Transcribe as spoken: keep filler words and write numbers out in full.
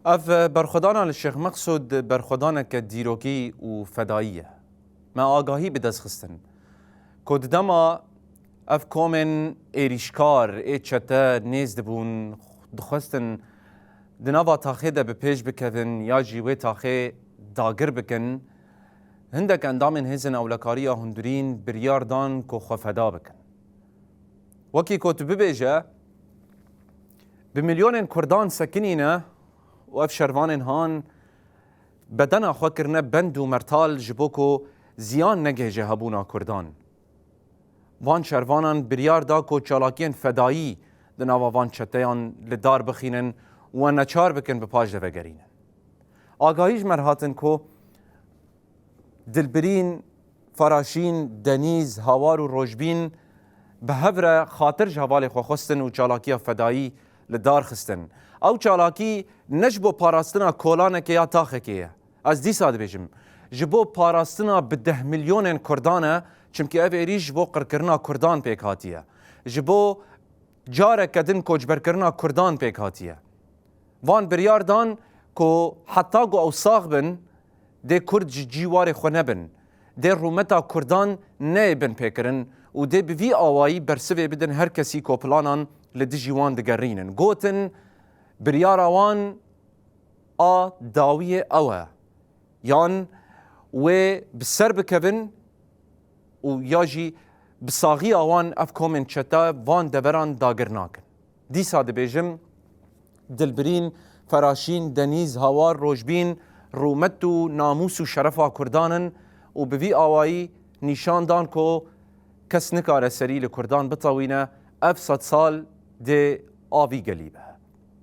Ev berxwedana li Şêx Meqsûd berxwedaneke dîrokî û fedayî ye. Me agahî bi dest xistin ku di dema ev komên êrîşkar ê çete nêz dibûn, dixwestin di nava taxê de bi pêş bikevin ya jî wê taxê dagir bikin, hindek endamên hêzên ewlekariya hundirîn biryar dan ku xwe feda bikin. Wekî ku tu bibêje, bi milyonên Kurdan sekinîne û ev şervanên han bedena xwe kirine bend û mertal ji bo ku ziyan negihêje hebûna Kurdan. Van şervanan biryar da ku çalakiyên fedayî di nava van çeteyan li dar bixînin û we neçar bikin bi paş de vegerînin. Agahî ji me re hatin ku Dilbirîn, Feraşîn, Denîz, Hawar û Rojbîn bi hev re xatir ji hevalê xwe xwestin û çalakiya fedayî li dar xistin. Ew çalakî ne ji bo parastina kolanekê ya taxekê ye. Ez dîsa dibêjim, ji bo parastina bi deh milyonên Kurdan e, çimkî ev êrîş ji bo qirkirina Kurdan pêk hatiye. Ji bo careke din koçberkirina Kurdan pêk hatiye. Van biryar dan ku heta ku ew sax bin, dê Kurd ji cî warê xwe nebin. Dê rûmeta Kurdan neyê binpêkirin û dê bi vî awayî bersivê bidin her kesî ku planan li dijî wan digerînin. Gotin, biryara wan a dawiyê ew e. Yan wê bi ser bikevin û ya jî bi saxiya wan ev komên çete van deveran dagir nakin. Dîsa dibêjim, Dilbirîn, Feraşîn, Denîz, Hawar, Rojbîn, rûmet û namûs û şerefa Kurdan in û bi vî awayî nîşan dan ku kes nikare serî li Kurdan bitewîne, ev sedsal dê a vî gelî be.